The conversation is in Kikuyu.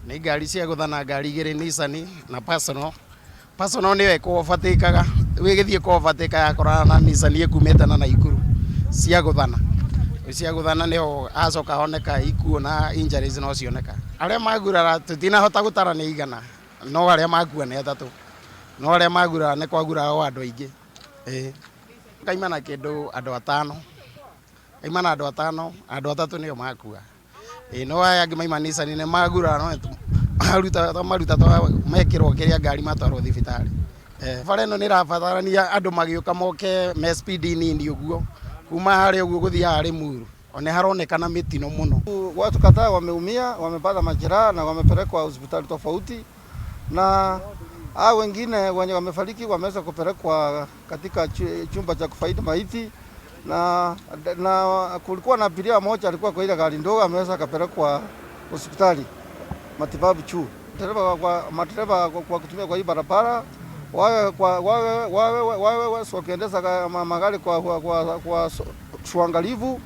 Nĩ ngari cia gũthana, ngari igĩrĩ, Nissan na personal. Personal nĩyo ĩkũobatĩkaga, ĩgĩthiĩ kũobatĩka yakorana na Nissan ĩkumĩte na Naikuru ciagũthana. Ciagũthana nĩho hacoka honeka ikuũ na injuries no cioneka. Arĩa magurara tũtinahota gũtara nĩ aigana, no arĩa makua nĩ atatũ. No arĩa magurara nĩ kwagurara o andũ aingĩ. Ĩĩ. Kaima na kĩndũ andũ atano. Kaima na andũ atano, andũ atatũ nĩo makua. Ĩĩ no aya angĩ maima Nissan nĩ magurara no maruta maruta mekĩrwo kĩrĩa ngari matwarwo thibitarĩ. Bara ĩno nĩ ĩrabatarania andũ magĩũka moke me speed nini ũguo, kuma harĩa ũguo gũthiĩ haha Limuru, nĩ haronekana mĩtino mũno. Watu kadhaa wameumia, wamepata majeraha na wamepelekwa hospitali tofauti, na hao wengine wenye wamefariki wameweza kupelekwa katika chumba cha kufaidi maiti, na kulikuwa na abiria mmoja alikuwa kwa ile gari ndogo ameweza akapelekwa hospitali matibabu juu. Dereva kwa madereva kwa kutumia kwa hii barabara wawe kwa wawe wawe wawe wakiendesha magari kwa uangalifu.